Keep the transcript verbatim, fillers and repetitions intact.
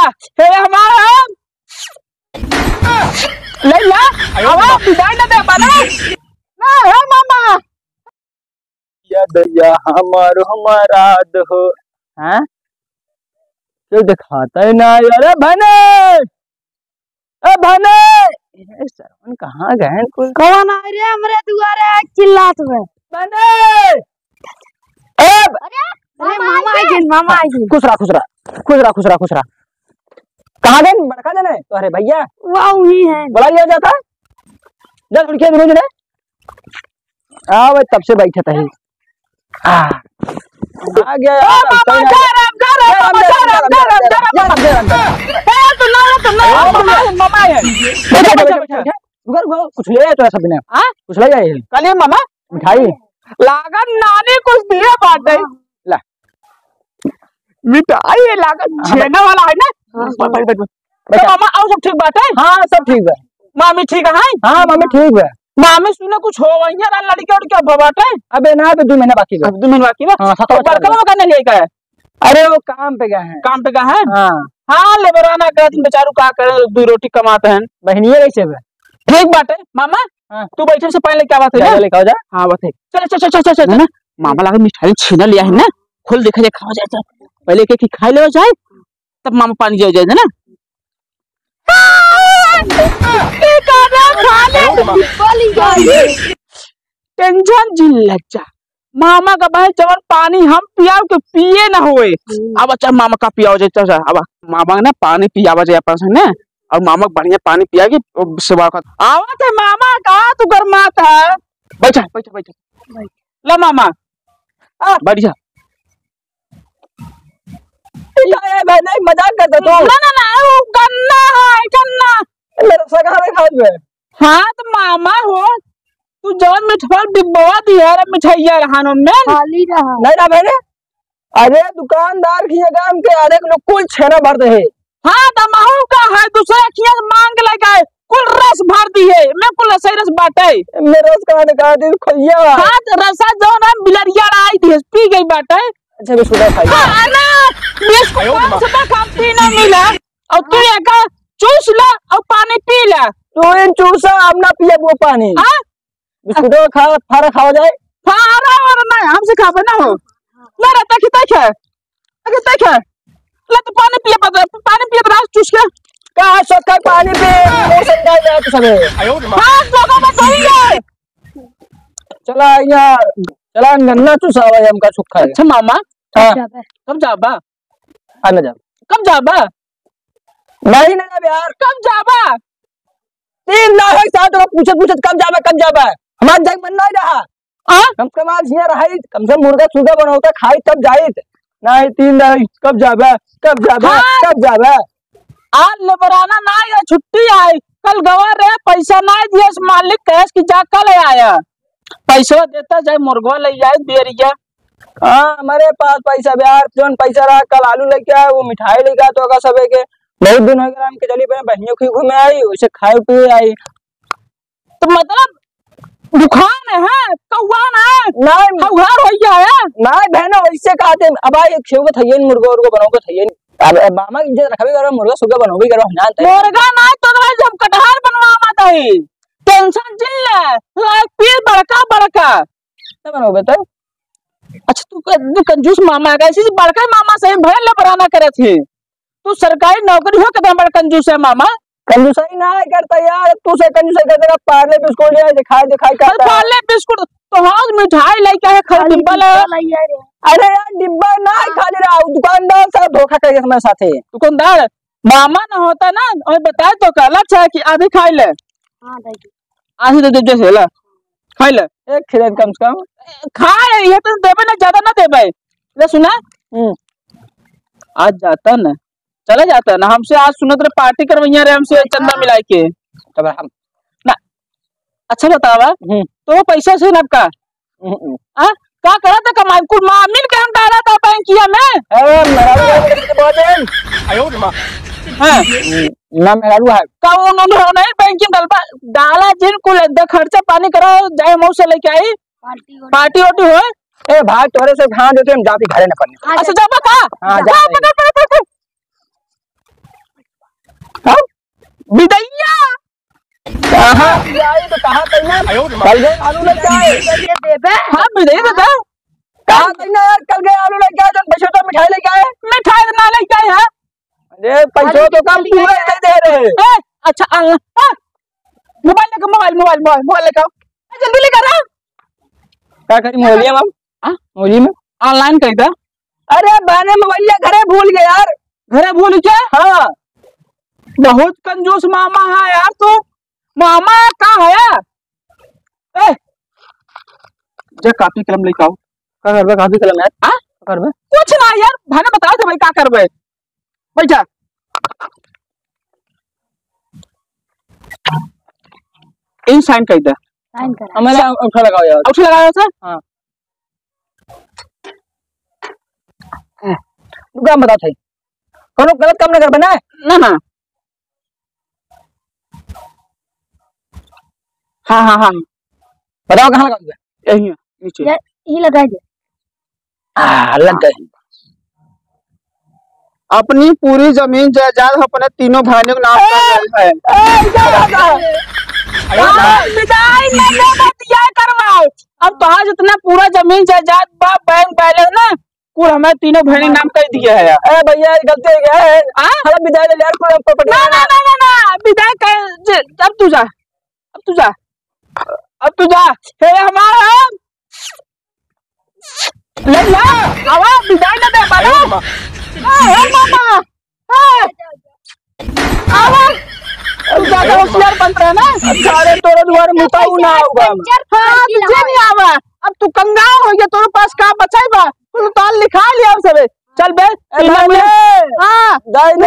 हे हमार, ले ला, आवा, विदाई ना दे पाना। ना, हे मामा। या दैया हमार हमारा दो। हाँ? क्यों दिखाता है ना यार, ए भने! ए भने! ए, सरवन कहाँ गए हैं कोई? कौन आ रे हमरे दुआरे चिल्लात हुए? भने! ए, अरे, अरे, मामा आ गए, मामा आ गए। खुश रहा, खुश रहा, खुश रहा, खुश रहा, खुश रहा। कहाँ गए बड़का जने? तो अरे भैया। वाह, वही है। बुला लिया जाता। दस रुपये दोनों जने। आ, वह तब से बैठे थे। आ, आ गया ओ, यार, मामा, सही आ गरम, गरम, गया। गरम, मामा, गरम, गरम, गरम, गरम, गरम, गरम। गरम। ए, तुम ना, तुम ना, मामा, मामा है। बैठो, बैठो, बैठो, बैठो। रुको, रुको, कुछ ले आए तो ऐसा बिना। हाँ? कुछ ले आए? का लिए मामा? मिठाई। लागत नानी कुछ दिए बाटे। ला। मिठाई ये लागत हाँ, छेना वाला है ना? हाँ। बैठ, बैठ, बैठ, बैठ। तो बैठ। मामा, और सब ठीक बाटे? हाँ, सब ठीक बा। मामी ठीक है? हाँ, मामी ठीक बा। मामी सुने कुछ हो वही है ना, लड़के उड़के अब बाटे? अबे ना, अबे दो महीना बाकी बा। अब दो महीना बाकी बा? हाँ, सात तो बच्चा बड़का बा। मामा कहने लिए का है? अरे, वो काम पे गए हैं। काम पे गए हैं? हाँ। हाँ, लेबराना का दिन बेचारू का करे, दो रोटी कमाते हैं। बहनिया कैसे बा? ठीक बाटे, मामा, हाँ। तू बैठे से पहले क्या बात है जा, ना? जा, लेके आओ जा। हाँ, बात है। चल, चल, चल, चल, चल, चल। है ना? मामा लगा मिठाई छीना लिया है ना, खोल देखा जाए, खावा जाए, चल। पहले एक एक खा लेवा जाए, तब मामा पानी जाए, जाए, है ना? ये गाना खा ले। टेंशन जिन लग जा। मामा का भाई जवन पानी हम पियाव के पिए ना होए। हम्म। अब अच्छा मामा का पियाव जाए, चल, चल, अब मामा ने पानी पियावा जाए अपन से ने, और मामा के बढ़िया पानी पिया के, ओ, सेवा कर। आवत है मामा, का तू गरमात है? बैठा, बैठा, बैठा। बैठ। ला मामा। आ। बैठ जा। ए, ए, भाई, नहीं, मजाक करता तू। ना, ना, ना, वो गन्ना है, गन्ना। मेरा सगा में खाए हुए। हाँ, तो मामा हो, तू जौन मिठवा डिब्बवा दिया रे, मिठाइया रहानो में। खाली रहा। नहीं ना बहने, अरे दुकानदार की ये गांव के हर एक लोग कुल छेना भर दे है। हाँ, तो महू का है, दूसरे खिया से मांग के लेके आए, कुल रस भर दी है, मैं कुल रस ही रस बाटे। मेरे रस कहाँ निकाल दी, खोइया। हाँ, तो रसा जौन है, बिलरिया आई थी, पी गई बाटे। अच्छा, बिस्कुट खाइए। हाँ, ना, बिस्कुट आयो कौन माँ। से बा, हम तीनों मिला, और तू एक चूस ला और पानी पी ला। तू इन चूसा, हम ना पिए वो पानी। हाँ? बिस्कुटवा खा, फारा खावा जाए। फारा वारा ना, हमसे खाबे ना हो। ना रे, देखी, देखे। अगे देखे। ले तू पानी पिए, पता, पानी पिए, रास चूस के। का सोखा पानी पी, मौसम का ले तू सबे। हाँ, लोगों में सही है। चला यार, चला गन्ना चूसा हुआ है हमका सुखा है। अच्छा मामा, हाँ। कब जाबा? हाँ, ना जा। कब जाबा? नहीं, ना जाबे यार। कब जाबा? तीन लाख एक साथ रहो, पूछत, पूछत, "कब जाबा, कब जाबा?" हमार जाए मन नहीं रहा। आ? कम से कम आज हियाँ रहा, कम से कम मुर्गा सुर्गा बनौता, खाई तब जाइत। नहीं, तीन लाख, "कब जाबा, कब जाबा, हाँ। कब जाबा?" आज लेबराना ना आया, छुट्टी आई। कल गवा रे, पैसा ना दिए, मालिक कहेस कि जा कल आया। पैसा देता जाए, मुर्गा ले जाए, बेरिया। हाँ, हमारे पास पैसा बा यार, जौन पैसा रहा, कल आलू लेके आया, वो मिठाई लेके आया, तो का सबे के बहुत दिन हो गया, हम के चली बहन, बहनियों की घूमे आई, उसे खाए पिए आई। तो मतलब दुकान है, कौआ ना है? नहीं। हौहार हो गया है? नहीं बहन, वैसे कहा थे, अब आई खेव के थइयन, मुर्गा उर्गा बनाओ के थइयन। अब, अब मामा की इज्जत रखबे करो, मुर्गा सुर्गा बनाओ भी करो, हम जानते हैं। मुर्गा ना तो भाई हम कटहल बनवा मत है। टेंशन जिन ले, लाइक पीस बड़का बड़का। ना बनाओ बे तो। अच्छा, तू क-, तू कंजूस मामा है, ऐसे बड़का मामा से भैन लेबराना करत है। तू सरकारी नौकरी हो, कितना बड़ा कंजूस है मामा। कंजूसाई ना है करता यार, तू से कंजूसाई करता, पार्ले बिस्कुट ले आए, दिखाई, दिखाई अरे करता है। पार्ले बिस्कुट तो हाँ, मिठाई लेके आए, खाली खाली डिब्बा ले। डिब्बा ले आए रे। अरे यार, डिब्बा ना है हाँ। खाली रहा, दुकानदार साहब धोखा कर गया हमारे साथे। दुकानदार, मामा ना होता ना, और बताए तो का, लच्छा है कि आधी खाई ले। हाँ, दाई। आधी दे दे, जैसे ला, खाई ले। एक खिलान कम से कम। खा, ये तो देबे ना, ज्यादा ना देबे। ले सुना? हम्म। आज जाता ना, चला जाता ना, हमसे आज सुनत रहे पार्टी करवैया रहे हमसे चंदा मिलाई के। तब हम ना, अच्छा बतावा, हम्म। तो पैसा से ना का? हम्म। आ? का करत है कमाई? कुल मामिन के हम डाला था बैंकिया में। ए, मेहरारू है, मेरे से बोल दे। हाँ। ना मेहरारू है। का वो उन्होंने नहीं बैंकिया में डालबा, डाला जिन कुल एकदम खर्चा पानी करा, जाए मऊ से लेके आई, पार्टी वार्टी। पार्टी वार्टी हो। ए भाई, तोरे से हाँ देते हम जाती घरे न पड़ने। अच्छा, जाबा का? हाँ, जा जा, भाई। पकड़, पकड़, पकड़, पकड़। कहाँ तैना? कल गए आलू लेके आए। ये देबे? हाँ, बिदाई देता। कहाँ तैना यार, कल गए आलू लेके आए, जौन पैसा तो मिठाई लेके आए। मिठाई तो ना लेके आए हैं। अरे, पैसा तो कम पूरा ही दे दे रहे। ए, अच्छा, आ, आ, मोबाइल लेके, मोबाइल, मोबाइल, मोबाइल, मोबाइल लेके आओ। ए, जल्दी लेके आ रहा। का करी मोबाइल में? हाँ? मोबाइल में? Online करी दा। अरे, बाने मोबाइल घरे भूल गए यार। घरे भूल गए? हाँ। बहुत कंजूस मामा है यार तू। मामा का है? ए, जा कापी कलम लेके आओ। का करबे कापी कलम यार? हाँ? का करबे? कुछ ना यार, भाने बताओ तो भाई का करबे? बैठा। इन sign कर दे। Sign करा। हमारा अंगूठा लगाओ यार। अंगूठा लगाओ सर। हाँ। रुका, हम बताओ थे। कौनो गलत काम ना करबे ना? ना, ना। हाँ, हाँ, हाँ। बताओ कहाँ लगा दिया? यही है, नीचे। ये, ये लगा दे। आ, लग गए। अपनी पूरी जमीन जायदाद अपने तीनों भाइयों के नाम कर रहे हैं। ए, क्या बात है? अरे, विदाई नहीं, नहीं, मत ये करवाओ। अब तोहार जितना पूरा जमीन जायदाद बा, bank balance ना, कुल हमारे तीनों बहनी नाम कर दिया है यार। ए भैया, ये गलती हो गया है। हाँ? अरे विदाई ले ले यार, कुल हम property ना, ना, ना, ना, ना, विदाई कर, जे, अब तू जा, अब तू जा, अब तू जा। हे हमारा, ले जा, आवा, विदाई ना दे, बाबा। ए, हे मामा, ए, आवा। तू ज्यादा होशियार बनता है ना? अरे तोरे दुआरे मुताऊ ना होगा। हाँ, तुझे नहीं आवा। अब तू कंगाल हो गया, तोरे पास का बचाई बा? तू तो लिखा लिया हम सबे। चल बे, ए, तू ना दाई मिले। हाँ। दाई ना।